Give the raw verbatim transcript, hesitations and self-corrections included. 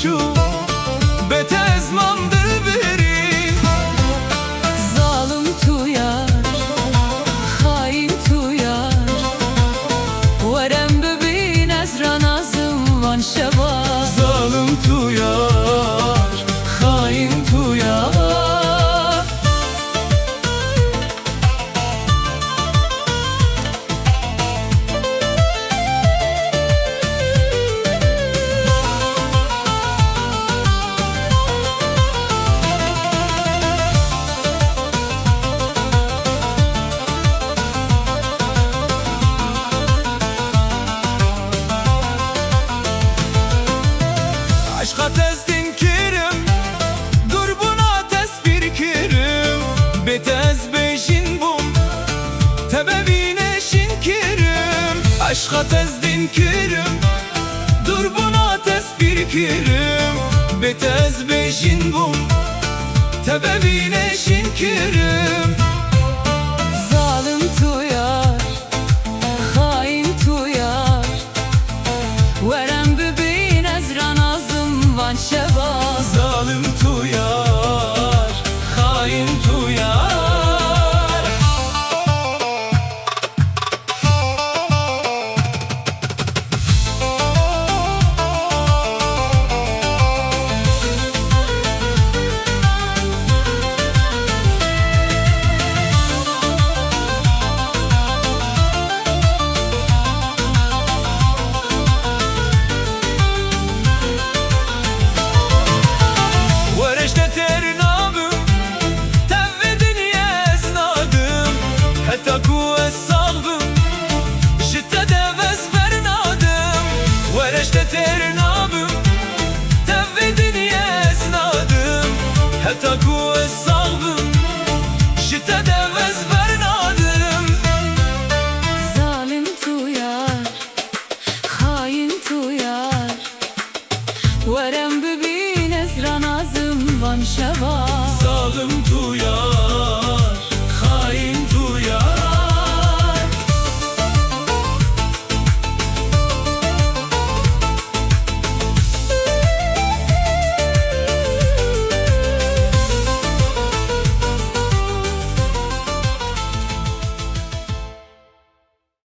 Çû, bê te ez mam dilberî. Zalim tu yar, xaîn tu yar. Were em bibîn ez ranazim van şeva. Zalim tu yar, xaîn tu yar. Eşqa te ez din kirim, durbûna te ez pîr kirim. Bê te ez bêjin bûm, te bevîne şin kirim. Eşqa te ez din kirim, durbûna te ez pîr kirim. Bê te ez bêjin bûm, te bevîne şin kirim. Zalim tu yar, xaîn tu yar. Were em bibîn ez ranazim van şeva. Zalim tu yar, xaîn tu yar. Were ji te têr nabim, tevê dinyê ez nadim. Heta ku ez